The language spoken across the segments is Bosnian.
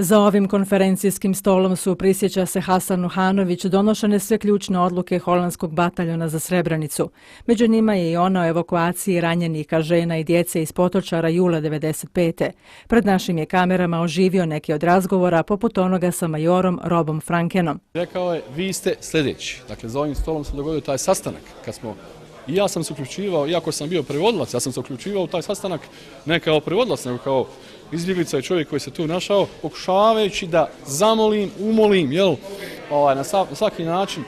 Za ovim konferencijskim stolom su, prisjeća se Hasan Nuhanović, donošene sve ključne odluke holandskog bataljona za Srebrenicu. Među njima je i ona o evakuaciji ranjenika, žena i djece iz Potočara jula 1995. Pred našim je kamerama oživio neke od razgovora, poput onoga sa majorom Robom Frankenom. Rekao je, vi ste sljedeći. Dakle, za ovim stolom se dogodio taj sastanak. I ja sam se uključivao, iako sam bio prevodilac, ja sam se uključivao u taj sastanak ne kao prevodilac, nego kao izbjeglica i čovjek koji se tu našao, pokušavajući da umolim, na svaki način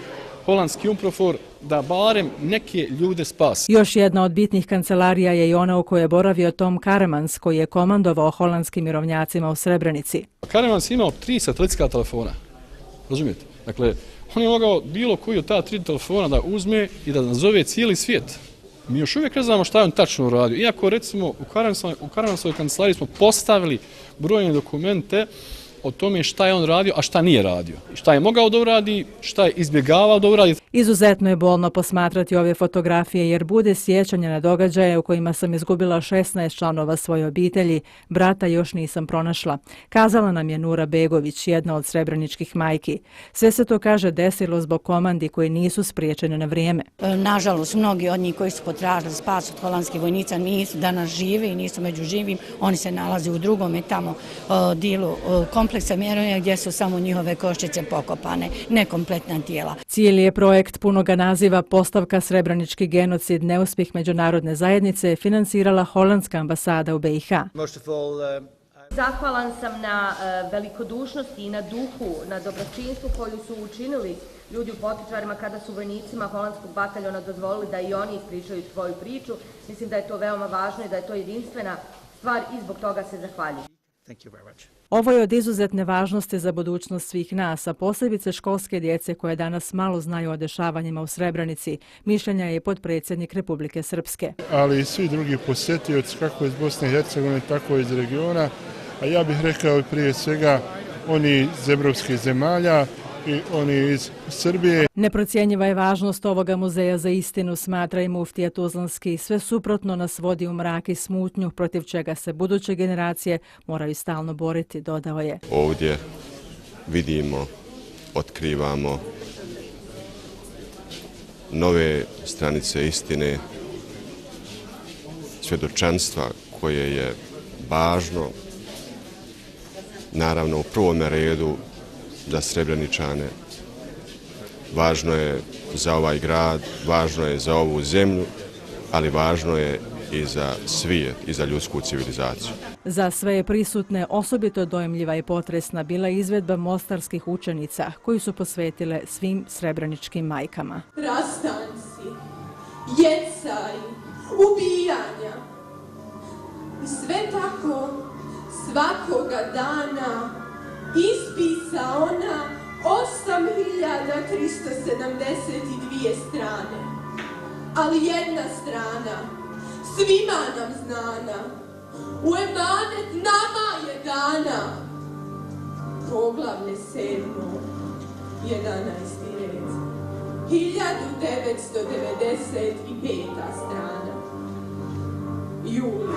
holandski UNPROFOR da barem neke ljude spasi. Još jedna od bitnih kancelarija je i ona u kojoj je boravio Tom Karemans, koji je komandovao holandskim mirovnjacima u Srebrenici. Karemans je imao 3 satelitska telefona, razumijete? Dakle, on je mogao bilo koji od ta 3 telefona da uzme i da nazove cijeli svijet. Mi još uvijek ne znamo šta je on tačno uradio. Iako, recimo, u Karemansovoj kancelariji smo postavili brojne dokumente o tome šta je on radio, a šta nije radio. Šta je mogao da uradi, šta je izbjegavao da uradi. Izuzetno je bolno posmatrati ove fotografije jer bude sjećanja na događaje u kojima sam izgubila 16 članova svoje obitelji, brata još nisam pronašla. Kazala nam je Nura Begović, jedna od srebreničkih majki. Sve se to, kaže, desilo zbog komandi koji nisu spriječene na vrijeme. Nažalost, mnogi od njih koji su potražili spas od holandskih vojnica nisu danas živi i nisu među živim. Oni se nalaze u drugom tamo dilu kompleksa Mjerovnja gdje su samo njihove koščice pokopane, ne kompletna tijela. Cijeli je projekt punoga naziva Postavka Srebrenički genocid, neuspjeh međunarodne zajednice, financirala holandska ambasada u BiH. Zahvalan sam na velikodušnosti i na duhu, na dobročinstvu koju su učinili ljudi u Potočarima kada su vojnicima holandskog bataljona dozvolili da i oni ispričaju svoju priču. Mislim da je to veoma važno i da je to jedinstvena stvar i zbog toga se zahvaljujem. Ovo je od izuzetne važnosti za budućnost svih nas, a posebice školske djece koje danas malo znaju o dešavanjima u Srebrenici, mišljenja je potpredsjednik Republike Srpske. Ali i svi drugi posjetioci, kako iz Bosne i Hercegovine, tako i iz regiona, a ja bih rekao i prije svega oni iz evropskih zemalja i oni iz Srbije. Neprocjenjiva je važnost ovoga muzeja za istinu, smatra i muftija Tuzlanski. Sve suprotno nas vodi u mrak i smutnju, protiv čega se buduće generacije moraju stalno boriti, dodao je. Ovdje vidimo, otkrivamo nove stranice istine, svjedočanstva koje je važno, naravno u prvome redu za Srebreničane. Važno je za ovaj grad, važno je za ovu zemlju, ali važno je i za svijet i za ljudsku civilizaciju. Za sve je prisutne osobito dojmljiva i potresna bila izvedba mostarskih učenica koji su posvetile svim srebreničkim majkama. Rastanci, jecaj, ubijanja i sve tako svakoga dana ispisa ona 8372 strane. Ali jedna strana, svima nam znana, u emanet nama je dana. Poglavlje 7, 11. red, 1995. strana. Juli